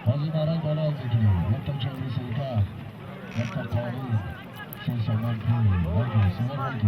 Ҳозир нарай боло зикри якта чори сека, якта қори се сомон пул. Ҳайде, сувор, ҳайде.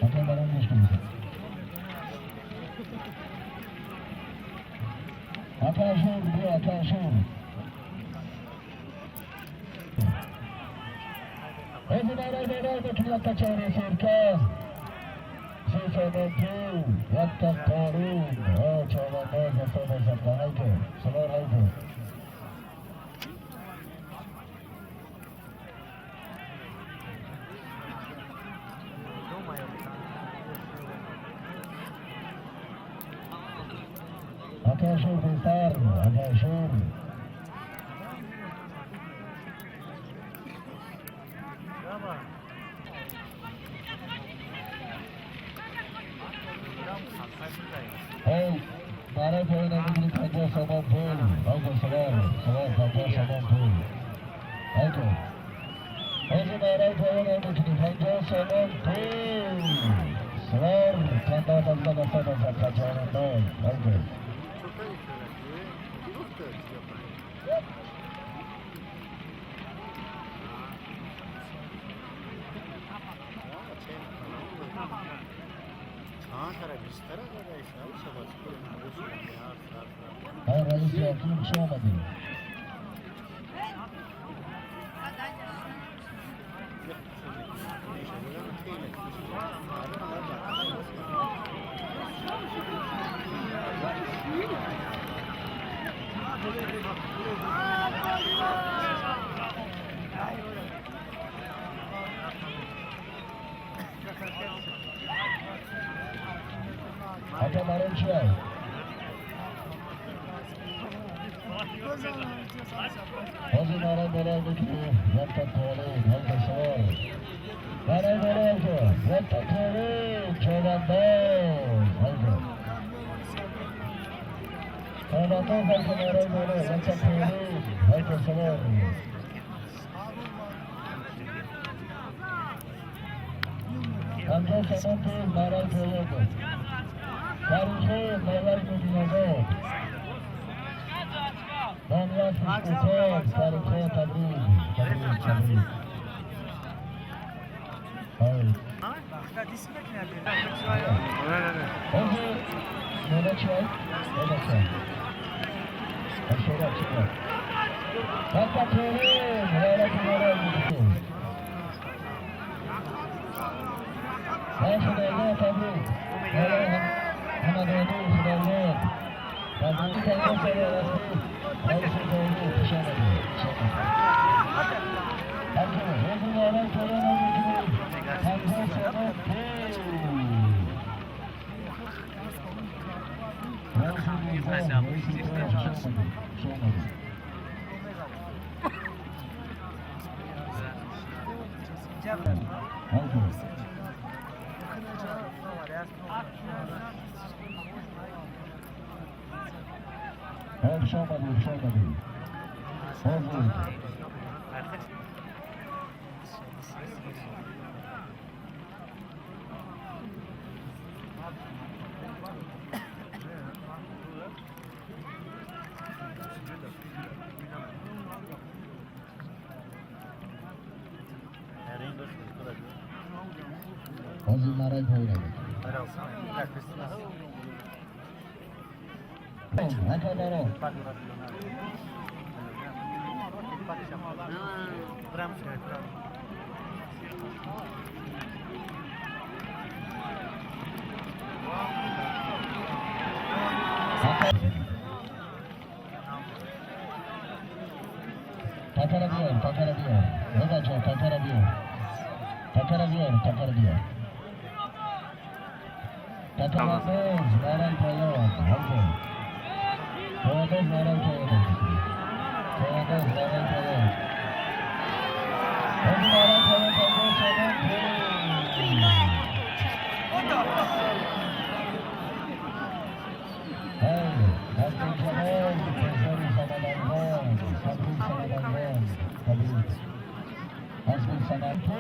Ака, барам гӯш кунед. Ака Ашур, биё, ака Ашур. Ҳозир нарай боло мекунӣ, якта чори серка, се сомон пул, якта қорун. Чавандоз даста бошад. Ҳайде, сувор, ҳайде. Ака Ашур, тезтар, ака Ашур. Ҳей, нарай поёна мегирӣ, 50 сомон пул. Ҳайде, сувор, сувор, 50 сомон пул. Ҳайде. Ҳозир нарай поёна мекунӣ, 50 сомон пул. Сувор, қандат аз даста бошад, чавандоз. Ҳайде. Ҳай, раиси ҳаким, хуш омадӣ. Ака, барон чия? Ҳозир нарай боло мекунӣ, якта қолин. Ҳайде, сувор. Нарай боло ку, якта қолин, чавандоз. Ҳайде, чавандоз. Ҳайде, нарай боло, якта қолин. Ҳайде, сувор. 50 сомон пул, нарай поён буд. Тарихи молаи Мубинобод. Домлат Укоб, Тарихи, табрик, табрик, табрик. Ҳай. Ҳозир мода чай? Мода чай. Ашора чиқар. Якта қолин, ғайрати нарай мекунӣ. Ҳай, Худоёр, табрик. Молаи Ҳамадонӣ, Худоёр. Табрик, 50 сомон ҳастӣ. Раиси Ҷовид, хуш омадӣ, хуш омадӣ. Ака, ҳозир нарай поёна мекунӣ. 50 сомон пул. Раиси Низом, раиси Низом, хуш омадӣ, хуш омадӣ. Ҳайде. Ҳай, хуш омадӣ, хуш омадӣ. Ҳозир. Ҳозир нарай поёна мекунӣ. Ака, барон. Ака. Такара биёр, такара биёр. Бобаҷон, такара биёр. Такара биёр, такара биёр. Такарандоз, нарай поён. Ҳайде. Пояндоз, нарай поён мекунӣ. Пояндоз, нарай поён. Ҳозир нарай поён, 50 сомон. Саманпур.